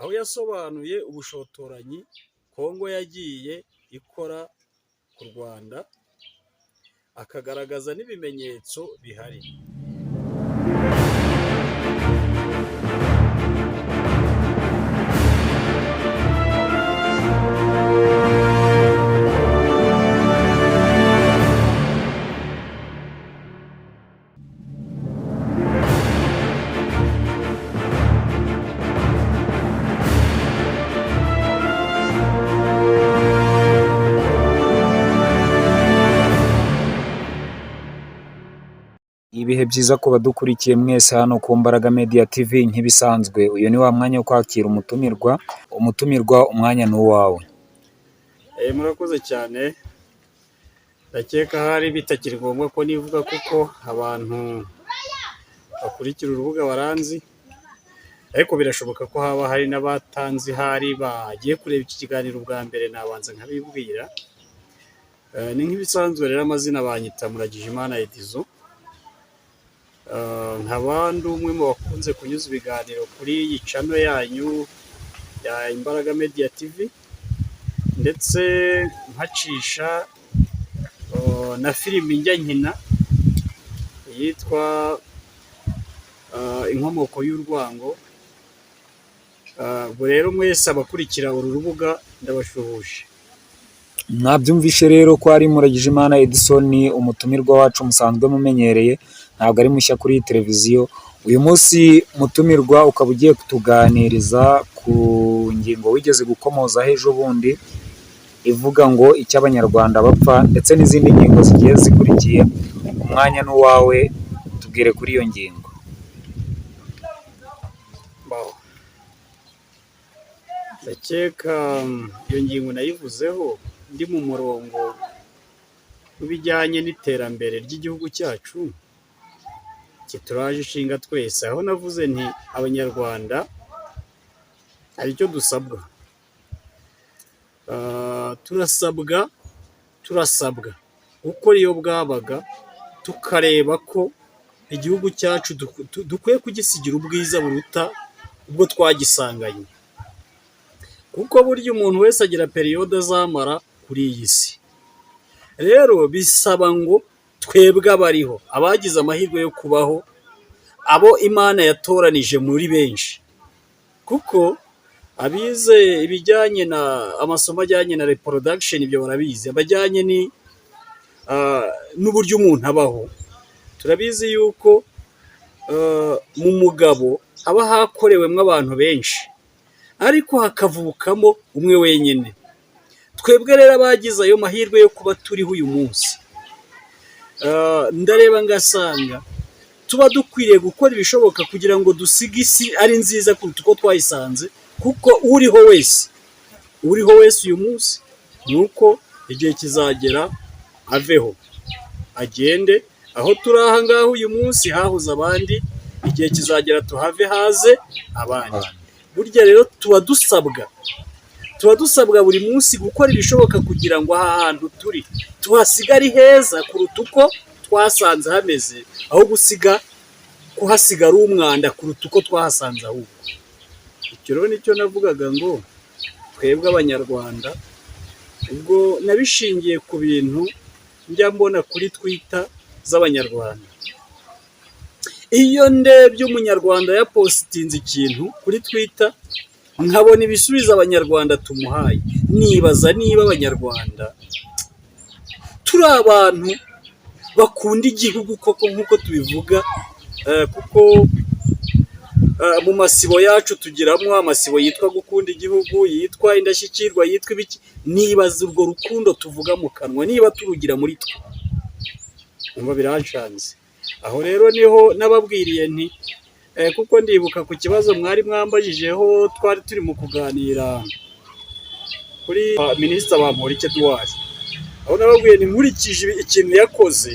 Aho yasobanuye ubushotoranyi Kongo yagiye ikora ku Rwanda, akagaragaza n'ibimenyetso bihari. Ibihe byiza ku badukurikiye mwese hano ku Mbaraga Media TV. Nk'ibisanzwe, uyu ni wa mwanya wo kwakira umutumirwa. Umutumirwa, umwanya ni uwawe. Murakoze cyane. Ndakeka hari bitakiri ngombwa ko nivuga, kuko abantu bakurikira urubuga baranzi, ariko birashoboka ko haba hari n'abatanzi, hari bagiye kureba iki kiganiro bwa mbere, nabanza nkabibwira. Ni nk'ibisanzwe rero, amazina banyita Muragijimana Edizo. Nkaba ndi umwe mu bakunze kunyuza ibiganiro kuri iyi channel yanyu ya Imbaraga Media TV, ndetse nkacisha na filimi njya nkina yitwa Inkomoko y'Urwango. Ubwo rero mwese abakurikira uru rubuga ndabashuhuje. Mwabyumvishe rero ko ari Muragijimana Edison, umutumirwa wacu musanzwe mumenyereye, ntabwo ari mushya kuri iyi televiziyo. Uyu munsi, mutumirwa, ukaba ugiye kutuganiriza ku ngingo wigeze gukomozaho ejo bundi ivuga ngo icyo Abanyarwanda bapfa, ndetse n'izindi ngingo zigiye zikurikiye. Umwanya ni uwawe, tubwire kuri iyo ngingo. Baho. Ndakeka iyo ngingo nayivuzeho ndi mu murongo w'ibijyanye n'iterambere ry'igihugu cyacu kituraje ishinga twese, aho navuze nti Abanyarwanda hari icyo dusabwa. Turasabwa gukora iyo bwabaga, tukareba ko igihugu cyacu dukwiye kugisigira ubwiza buruta ubwo twagisanganye, kuko burya umuntu wese agira période azamara kuri iyi si. Rero bisaba ngo twebwe abariho, abagize amahirwe yo kubaho, abo Imana yatoranije muri benshi, kuko abize ibijyanye na amasomo ajyanye na reproduction ibyo barabizi, abajyanye ni n'uburyo umuntu abaho, turabizi yuko mu mugabo haba hakorewemo abantu benshi, ariko hakavukamo umwe wenyine. Twebwe rero abagize ayo mahirwe yo kuba turiho uyu munsi, ndareba ngasanga tuba dukwiriye gukora ibishoboka kugira ngo dusige isi ari nziza kuruta uko twayisanze, kuko uriho wese, uriho wese uyu munsi, ni uko igihe kizagera aveho agende. Aho turi aha ngaha uyu munsi hahoze abandi, igihe kizagera tuhave haze abandi. Burya rero tuba dusabwa buri munsi gukora ibishoboka kugira ngo aha hantu turi tuhasige ari heza kuruta uko twasanze hameze, aho gusiga kuhasiga ari umwanda kuruta uko twahasanze ahubwo. Icyo rero nicyo navugaga ngo twebwe Abanyarwanda, ubwo nabishingiye ku bintu njya mbona kuri Twitter z'Abanyarwanda. Iyo ndebye Umunyarwanda yapositinze ikintu kuri Twitter, nkabona ibisubizo Abanyarwanda tumuhaye, nibaza niba Abanyarwanda turi abantu bakunda igihugu koko nk'uko tubivuga, kuko mu masibo yacu tugiramo amasibo yitwa gukunda igihugu, yitwa indashyikirwa, yitwa ibiki. Nibaza urwo rukundo tuvuga mu kanwa niba turugira muri twe, umva biranshanze. Aho rero niho nababwiriye nti kuko ndibuka ku kibazo mwari mwambajijeho, twari turi mu kuganira kuri Minisita Bamporiki Edouard, aho nababwiye nti nkurikije ikintu yakoze,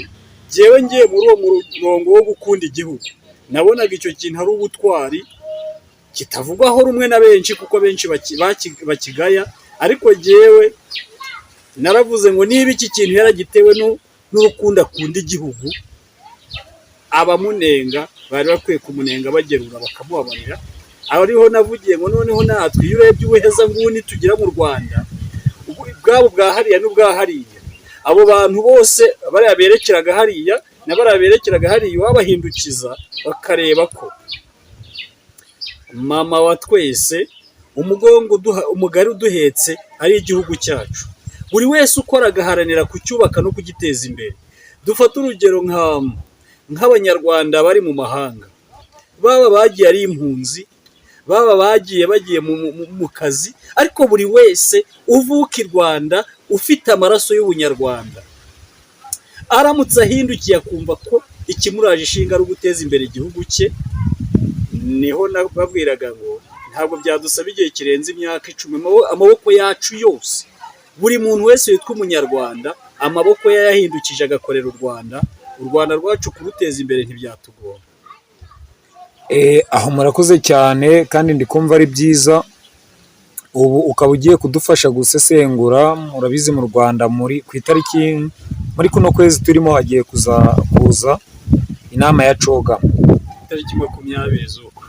jyewe ngiye muri uwo murongo wo gukunda igihugu, nabonaga icyo kintu ari ubutwari kitavugwaho rumwe na benshi, kuko benshi bakigaya, ariko jyewe naravuze ngo niba iki kintu yaragitewe n'urukundo akunda igihugu, abamunenga bari bakwiye kumunenga bagerura bakamubabarira. Ariho navugiye ngo noneho natwe, iyo urebye ubuhezanguni tugira mu Rwanda, bwabo bwa hariya n'ubwa hariya, abo bantu bose bariya berekeraga hariya na bariya berekeraga hariya, iwabahindukiza bakareba ko mama wa twese, umugongo umugari uduhetse ari igihugu cyacu, buri wese ukora agaharanira kucyubaka no kugiteza imbere. Dufate urugero nk'Abanyarwanda bari mu mahanga, baba bagiye ari impunzi, baba bagiye bagiye mu kazi, ariko buri wese uvuka i Rwanda ufite amaraso y'ubunyarwanda, aramutse ahindukiye akumva ko ikimuraje ishinga ari uguteza imbere igihugu cye, niho nababwiraga ngo ntabwo byadusaba igihe kirenze imyaka 10, amaboko yacu yose, buri muntu wese witwa Umunyarwanda, amaboko ye yayahindukije agakorera u Rwanda, u Rwanda rwacu kuruteza imbere ntibyatugora. Aho murakoze cyane, kandi ndi kumva ari byiza. Ubu ukaba ugiye kudufasha gusesengura. Murabizi, mu Rwanda muri ku itariki muri kuno kwezi turimo hagiye kuza inama ya CHOGM. Itariki 20 z'ukwa.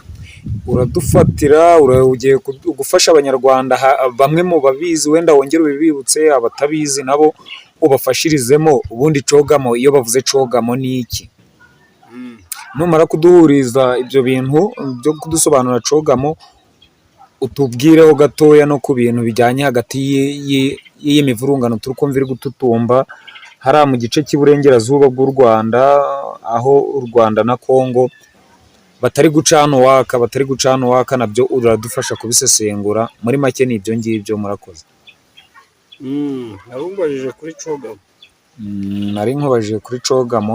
Uradufatira, ugiye gufasha Abanyarwanda, bamwe mu babizi wenda wongere ubibibutse, abatabizi nabo ubafashirizemo. Ubundi CHOGM, iyo bavuze CHOGM ni iki? Numara kuduhuriza ibyo bintu byo kudusobanura CHOGM, utubwireho gatoya no ku bintu bijyanye hagati y'iyi mivurungano turi kumva iri gututumba hariya mu gice cy'iburengerazuba bw'u Rwanda, aho u Rwanda na Congo batari gucana uwaka, batari gucana uwaka. Nabyo uradufasha kubisesengura muri make. Ni ibyo ngibyo, murakoze. Narumbajije kuri CHOGM. Nari nkubajije kuri CHOGM.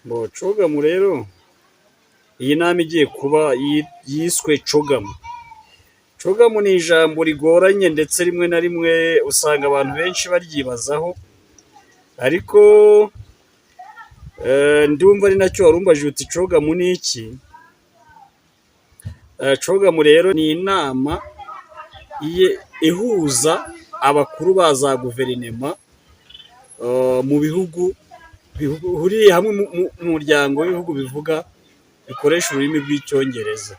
Bo CHOGM rero, iyi nama igiye kuba yiswe CHOGM. CHOGM ni ijambo rigoranye, ndetse rimwe na rimwe usanga abantu benshi baryibazaho, ariko ndumva ari nacyo warumbajije uti CHOGM ni iki? CHOGM rero ni inama ihuza abakuru ba za guverinema mu bihugu bihuriye hamwe mu muryango w'ibihugu bivuga, bikoresha ururimi rw'Icyongereza.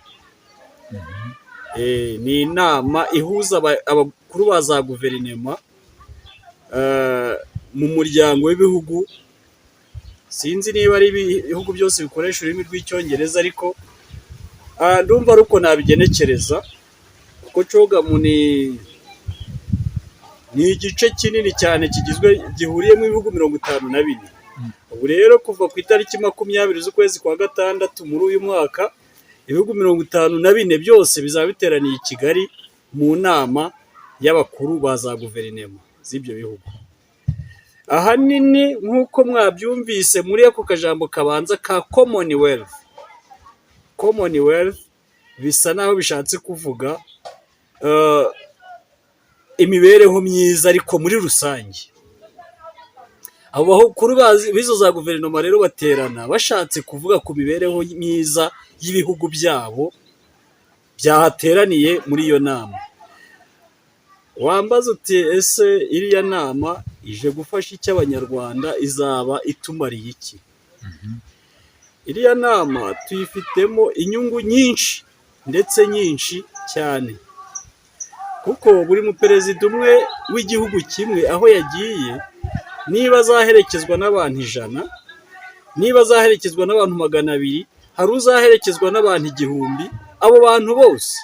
Ni inama ihuza abakuru ba za guverinema mu muryango w'ibihugu, sinzi niba ari ibihugu byose bikoresha ururimi rw'Icyongereza, ariko ndumva ari uko nabigenekereza, kuko CHOGM ni igice kinini cyane kigizwe, gihuriyemo ibihugu 54. Ubu rero kuva ku itariki 20 z'ukwezi kwa gatandatu muri uyu mwaka, ibihugu 54 byose bizaba biteraniye i Kigali mu nama y'abakuru ba za guverinema z'ibyo bihugu. Ahanini nk'uko mwabyumvise muri ako kajambo kabanza ka Commonwealth, Commonwealth bisa naho bishatse kuvuga imibereho myiza, ariko muri rusange. Abo bakuru b'izo za guverinoma rero baterana bashatse kuvuga ku mibereho myiza y'ibihugu byabo byahateraniye muri iyo nama. Wambaza uti ese iriya nama ije gufasha iki Abanyarwanda, izaba itumariye iki? Iriya nama tuyifitemo inyungu nyinshi, ndetse nyinshi cyane, kuko buri muperezida umwe w'igihugu kimwe aho yagiye, niba azaherekezwa n'abantu 100, niba azaherekezwa n'abantu 200, hari uzaherekezwa n'abantu 1000, abo bantu bose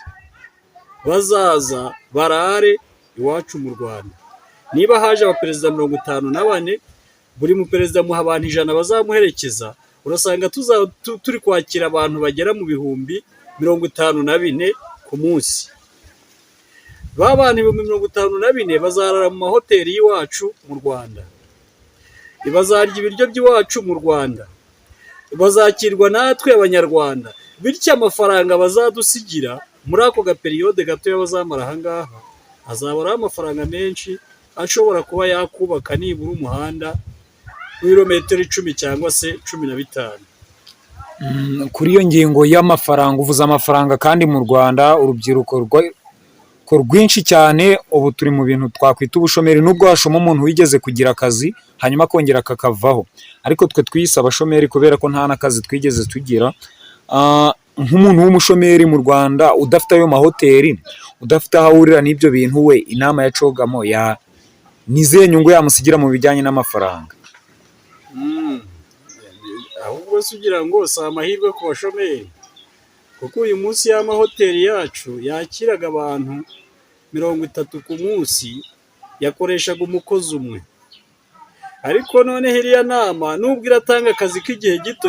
bazaza barare iwacu mu Rwanda. Niba haje abaperezida 54, buri muperezida muha abantu 100 bazamuherekeza, urasanga turi kwakira abantu bagera mu 54,000 ku munsi. Ba bantu 54,000 bazarara mu mahoteli y'iwacu mu Rwanda, bazarya ibiryo by'iwacu mu Rwanda, bazakirwa natwe Abanyarwanda, bityo amafaranga bazadusigira muri ako gapériode gatoya bazamara aha ngaha, azaba ari amafaranga menshi ashobora kuba yakubaka nibura umuhanda w'ibirometero 10 cyangwa se 15. Kuri iyo ngingo y'amafaranga, uvuze amafaranga, kandi mu Rwanda urubyiruko rwinshi cyane ubu turi mu bintu twakwita ubushomeri, nubwo hashoma umuntu wigeze kugira akazi hanyuma akongera kakavaho, ariko twe twiyise abashomeri kubera ko nta n'akazi twigeze tugira. Nk'umuntu w'umushomeri mu Rwanda udafite ayo mahoteli, udafite aho ahurira n'ibyo bintu, we inama ya CHOGM ya ni izihe nyungu yamusigira mu bijyanye n'amafaranga? Ahubwo se ugira ngo si amahirwe ku bashomeri? Kuko uyu munsi y'amahoteli yacu yakiraga abantu 30 ku munsi, yakoreshaga umukozi umwe. Ariko noneho iriya nama nubwo iratanga akazi k'igihe gito,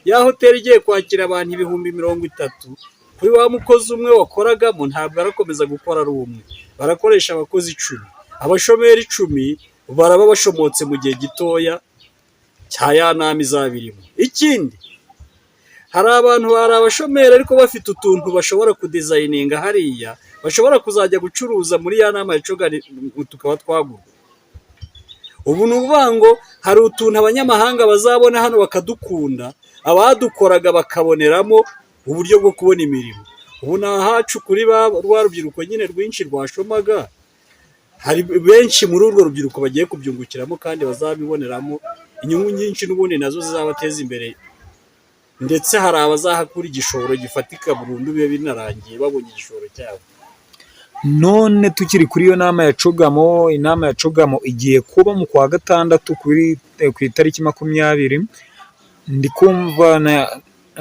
ya hoteli igiye kwakira abantu 30,000, kuri wa mukozi umwe wakoragamo ntabwo arakomeza gukora ari umwe, barakoresha abakozi 10. Abashomeri 10 baraba bashomotse mu gihe gitoya cya ya nama izaba irimo. Ikindi, hari abantu bari abashomeri ariko bafite utuntu bashobora kudesigninga hariya, bashobora kuzajya gucuruza muri ya nama ya CHOGM tukaba twagurwa. Ubu ni ukuvuga ngo hari utuntu abanyamahanga bazabona hano bakadukunda, abadukoraga bakaboneramo uburyo bwo kubona imirimo. Ubu ni ahacu kuri rwa rubyiruko nyine rwinshi rwashomaga, hari benshi muri urwo rubyiruko bagiye kubyungukiramo kandi bazabiboneramo inyungu nyinshi, n'ubundi nazo zizabateza imbere, ndetse hari abazahakura igishoro gifatika burundu bibe binarangiye babonye igishoro cyabo. None tukiri kuri iyo nama ya CHOGM, inama ya CHOGM igiye kuba mu kwa gatandatu ku itariki 20, ndi kumva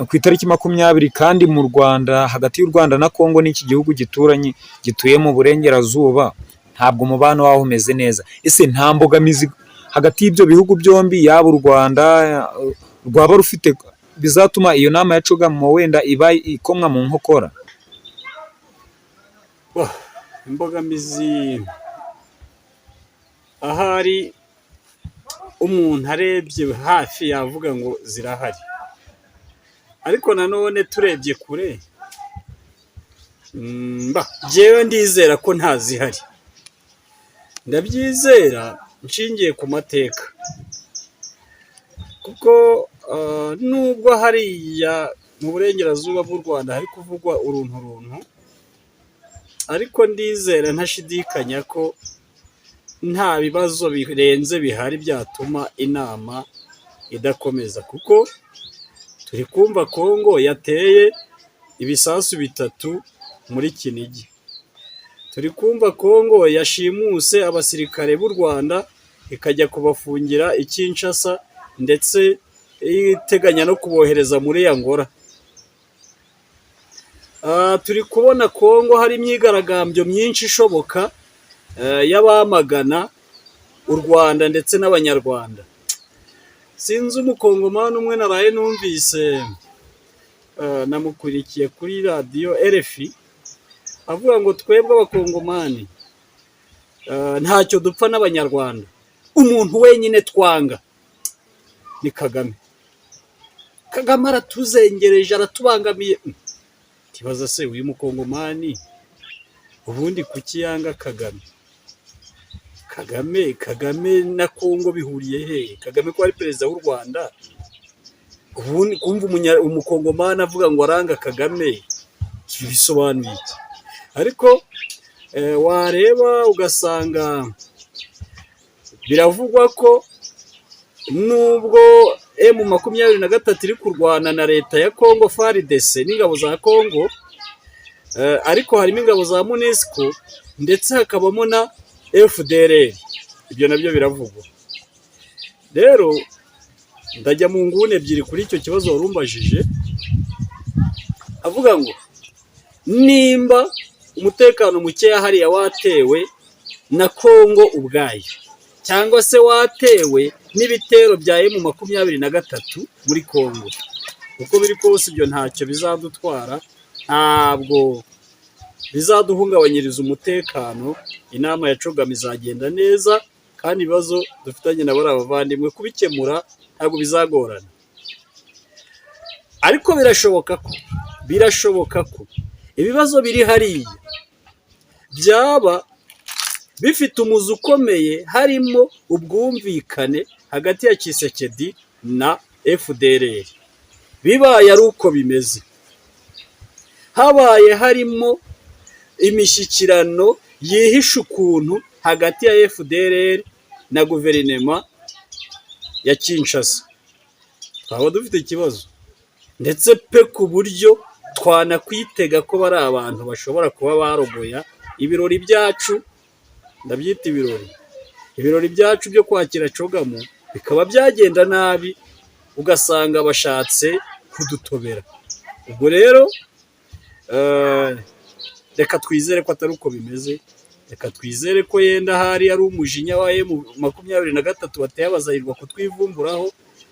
ku itariki 20, kandi mu Rwanda, hagati y'u Rwanda na Kongo n'iki gihugu gituranye gituye mu burengerazuba, ntabwo umubano waho umeze neza. Ese nta mbogamizi hagati y'ibyo bihugu byombi, yaba u Rwanda rwaba rufite, bizatuma iyo nama ya CHOGM wenda iba ikomwa mu nkokora? Imbogamizi ahari umuntu arebye hafi yavuga ngo zirahari, ariko nanone turebye kure, njyewe ndizera ko ntazihari. Ndabyizera nshingiye ku mateka, kuko nubwo hariya mu burengerazuba bw'u Rwanda hari kuvugwa uruntu runtu, ariko ndizera ntashidikanya ko nta bibazo birenze bihari byatuma inama idakomeza, kuko turi kumva Kongo yateye ibisasu bitatu muri Kinigi, turi kumva Kongo yashimuse abasirikare b'u Rwanda ikajya kubafungira i Kinshasa, ndetse iteganya no kubohereza muri Angola. Turi kubona Kongo hari imyigaragambyo myinshi ishoboka y'abamagana u Rwanda ndetse n'Abanyarwanda. Sinzi, umukongomani umwe naraye numvise, namukurikiye kuri radiyo RFI, avuga ngo twebwe Abakongomani ntacyo dupfa n'Abanyarwanda, umuntu wenyine twanga ni Kagame. Kagame aratuzengereje, aratubangamiye. Nkibaza se, uyu mukongomani ubundi kuki yanga Kagame? Kagame na Kongo bihuriye he? Kagame ko ari perezida w'u Rwanda, ubundi kumva umukongomani avuga ngo aranga Kagame bisobanuye iki? Ariko wareba ugasanga biravugwa ko nubwo M23 iri kurwana na leta ya Kongo FARDC n'ingabo za Kongo, ariko harimo ingabo za MONUSCO ndetse hakabamo na FDLR, ibyo nabyo biravugwa. Rero ndajya mu nguni ebyiri kuri icyo kibazo wari umbajije, avuga ngo nimba umutekano mukeya hariya watewe na Kongo ubwayo cyangwa se watewe n'ibitero bya M23 muri Kongo, uko biri kose ibyo ntacyo bizadutwara, ntabwo bizaduhungabanyiriza umutekano. Inama ya CHOGM izagenda neza, kandi ibibazo dufitanye na bariya bavandimwe kubikemura ntabwo bizagorana. Ariko birashoboka ko ibibazo biri hariya byaba bifite umuzi ukomeye, harimo ubwumvikane hagati ya Tshisekedi na FDLR. Bibaye ari uko bimeze, habaye harimo imishyikirano yihishe ukuntu hagati ya FDLR na guverinema ya Kinshasa, twaba dufite ikibazo. Ndetse pe, ku buryo twanakwitega ko bari abantu bashobora kuba barogoya ibirori byacu, ndabyita ibirori, ibirori byacu byo kwakira CHOGM bikaba byagenda nabi, ugasanga bashatse kudutobera. Ubwo rero reka twizere ko atari uko bimeze, reka twizere ko yenda hari ari umujinya wa M23 wateye abazayirwa kutwivumburaho,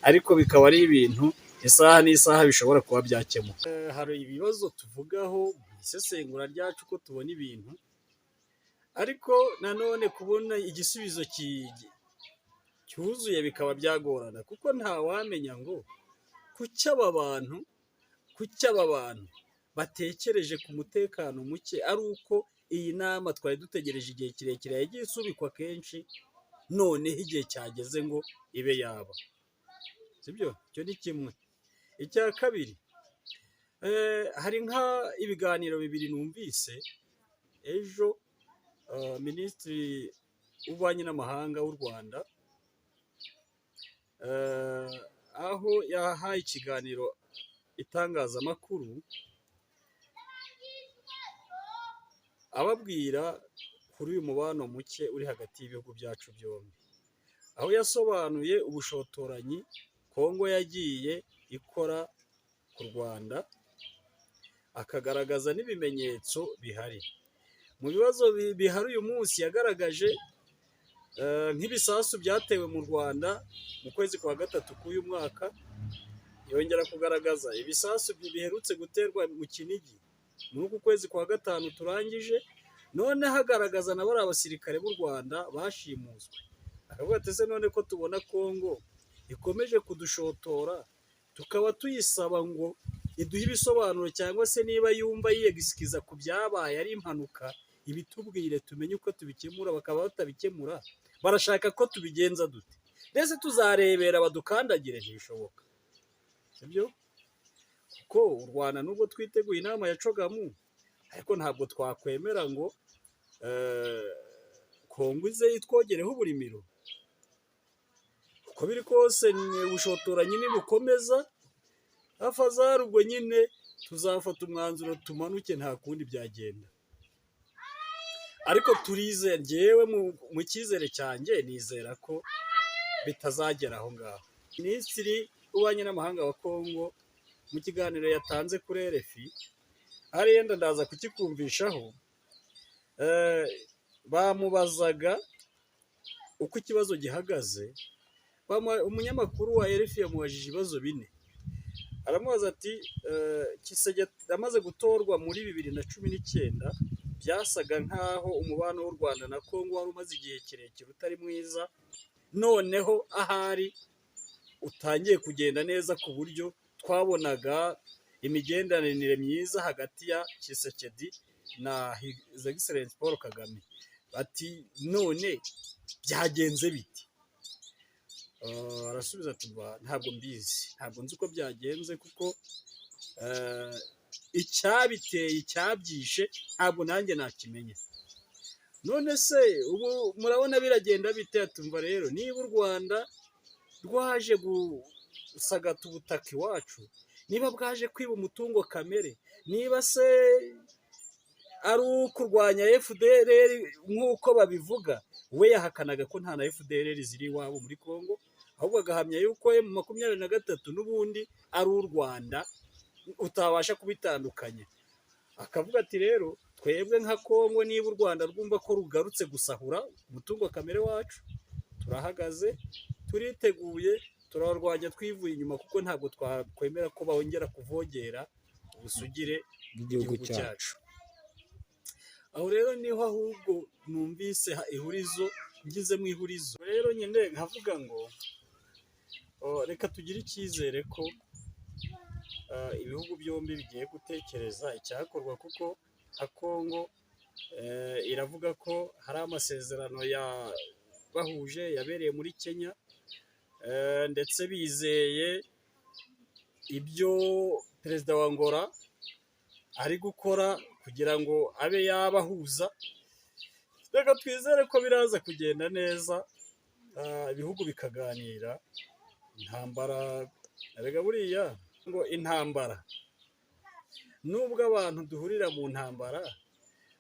ariko bikaba ari ibintu isaha n'isaha bishobora kuba byakemuka. Hari ibibazo tuvugaho mu isesengura ryacu ko tubona ibintu, ariko nanone kubona igisubizo cyuzuye bikaba byagorana, kuko ntawamenya ngo kuki aba bantu batekereje ku mutekano muke ari uko iyi nama twari dutegereje igihe kirekire yagiye isubikwa kenshi, noneho igihe cyageze ngo ibe yaba. Sibyo? Icyo ni kimwe. Icya kabiri, hari nka ibiganiro bibiri numvise ejo, Minisitiri w'Ububanyi n'Amahanga w'u Rwanda, aho yahaye ikiganiro itangazamakuru ababwira kuri uyu mubano muke uri hagati y'ibihugu byacu byombi, aho yasobanuye ubushotoranyi Kongo yagiye ikora ku Rwanda, akagaragaza n'ibimenyetso bihari. Mu bibazo bihari uyu munsi yagaragaje nk'ibisasu byatewe mu Rwanda mu kwezi kwa gatatu k'uyu mwaka, yongera kugaragaza ibisasu biherutse guterwa mu Kinigi muri uku kwezi kwa gatanu turangije, noneho agaragaza na bariya basirikare b'u Rwanda bashimuswe. Akavuga ati: "Ese none ko tubona Kongo ikomeje kudushotora, tukaba tuyisaba ngo iduhe ibisobanuro, cyangwa se niba yumva yiyegisikiza ku byabaye ari impanuka, ibitubwire tumenye uko tubikemura, bakaba batabikemura, barashaka ko tubigenza dute? Mbese tuzarebera badukandagire? Ntibishoboka." Sibyo? Kuko u Rwanda, nubwo twiteguye inama ya CHOGM, ariko ntabwo twakwemera ngo Kongo ize itwogereho uburimiro. Uko biri kose ubushotoranyi nibukomeza, afazari ubwo nyine tuzafata umwanzuro tumanuke, nta kundi byagenda. Ariko turizeye, njyewe mu cyizere cyanjye nizera ko bitazagera aho ngaho. Minisitiri w'Ububanyi n'Amahanga wa Kongo mu kiganiro yatanze kuri RFI, hari yenda ndaza kukikumvishaho, bamubazaga uko ikibazo gihagaze. Umunyamakuru wa RFI yamubajije ibibazo bine, aramubaza ati: "Tshisekedi amaze gutorwa muri 2019, byasaga nk'aho umubano w'u Rwanda na Kongo wari umaze igihe kirekire utari mwiza, noneho ahari utangiye kugenda neza, ku buryo twabonaga imigenderanire myiza hagati ya Tshisekedi na His Excellency Paul Kagame." Ati: "None byagenze bite?" Arasubiza ati: "Ntabwo mbizi, ntabwo nzi uko byagenze, kuko icyabiteye, icyabyishe, ntabwo nanjye nakimenya. None se ubu murabona biragenda bite?" Tumva rero, niba u Rwanda rwaje gusagata ubutaka iwacu, niba bwaje kwiba umutungo kamere, niba se ari ukurwanya FDLR nk'uko babivuga, we yahakanaga ko nta na FDLR ziri iwabo muri Congo, ahubwo agahamya yuko M23 n'ubundi ari u Rwanda utabasha kubitandukanya. Akavuga ati: "Rero twebwe nka Congo, niba u Rwanda rwumva ko rugarutse gusahura umutungo kamere wacu, turahagaze, turiteguye, turarwanya twivuye inyuma, kuko ntabwo twakwemera ko bongera kuvogera ubusugire bw'igihugu bw'igihugu cyacu." cyacu. Aho rero niho ahubwo numvise ihurizo, ngizemo ihurizo rero nyine nkavuga ngo reka tugire icyizere ko ibihugu byombi bigiye gutekereza icyakorwa, kuko nka Congo iravuga ko hari amasezerano yabahuje yabereye muri Kenya, ndetse bizeye ibyo perezida wa Angola ari gukora kugira ngo abe yabahuza. Reka twizere ko biraza kugenda neza, ibihugu bikaganira intambara. Erega buriya Ngo intambara, nubwo abantu duhurira mu ntambara,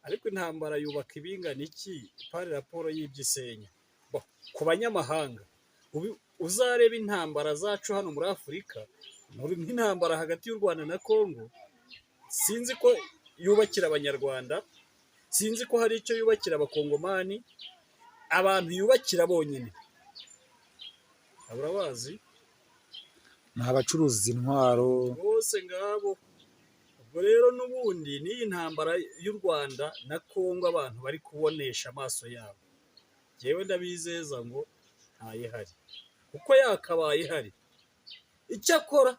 ariko intambara yubaka ibingana iki par rapport y'ibyo isenya? Bo, ku banyamahanga, uzarebe intambara zacu hano muri Afurika, nk'intambara hagati y'u Rwanda na Congo, sinzi ko yubakira Abanyarwanda, sinzi ko hari icyo yubakira Abakongomani. Abantu yubakira bonyine urabazi. Ni abacuruza intwaro. Bose ngabo. Ubwo rero n'ubundi n'iyi ntambara y'u Rwanda na Congo abantu bari kubonesha amaso yabo, njyewe ndabizeza ngo ntayihari, kuko yakabaye ihari. Icyakora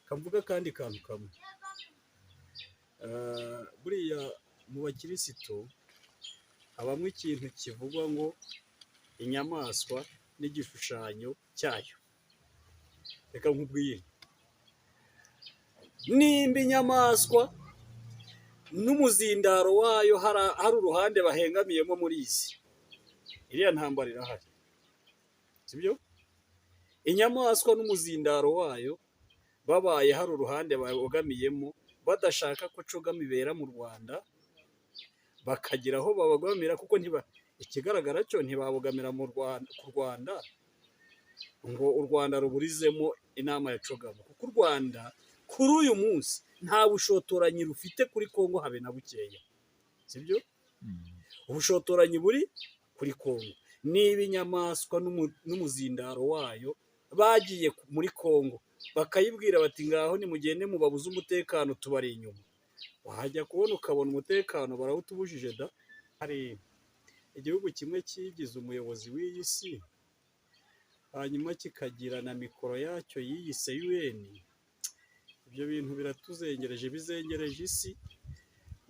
kavuga akandi kantu kamwe. Buriya mu bakirisito habamo ikintu kivugwa ngo inyamaswa n'igishushanyo cyayo. Reka nkubwire, nimba inyamaswa n'umuzindaro wayo hari uruhande bahengamiyemo muri izi, iriya ntambara irahari, sibyo? Inyamaswa n'umuzindaro wayo babaye hari uruhande babogamiyemo, badashaka ko CHOGM ibera mu Rwanda, bakagira aho babogamira, kuko ntiba ikigaragara cyo ntibabogamira mu Rwanda ku Rwanda ngo u Rwanda ruburizemo inama ya CHOGM, kuko u Rwanda kuri uyu munsi nta bushotoranyi rufite kuri Kongo habe na bukeya, sibyo? Ubushotoranyi buri kuri Kongo niba inyamaswa n'umuzindaro wayo bagiye muri Kongo, bakayibwira bati: "Ngaho nimugende mubabuze umutekano, tubari inyuma." Wajya kubona ukabona umutekano barawutubujije da. Hari igihugu kimwe cyigize umuyobozi w'iyi si, hanyuma kikagira na mikoro yacyo yiyise UN. Ibyo bintu biratuzengereje, bizengereje isi.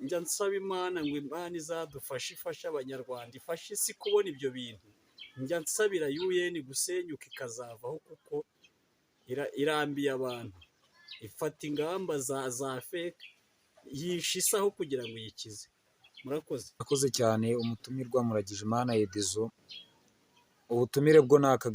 Njya nsaba Imana ngo Imana izadufashe, ifashe Abanyarwanda, ifashe isi kubona ibyo bintu. Njya nsabira UN gusenyuka ikazavaho, kuko irambiye abantu, ifata ingamba za fake, yishe isi aho kugira ngo iyikize. Murakoze. Murakoze cyane umutumirwa Muragijimana Edizo, ubutumire bwo ni akagaruka.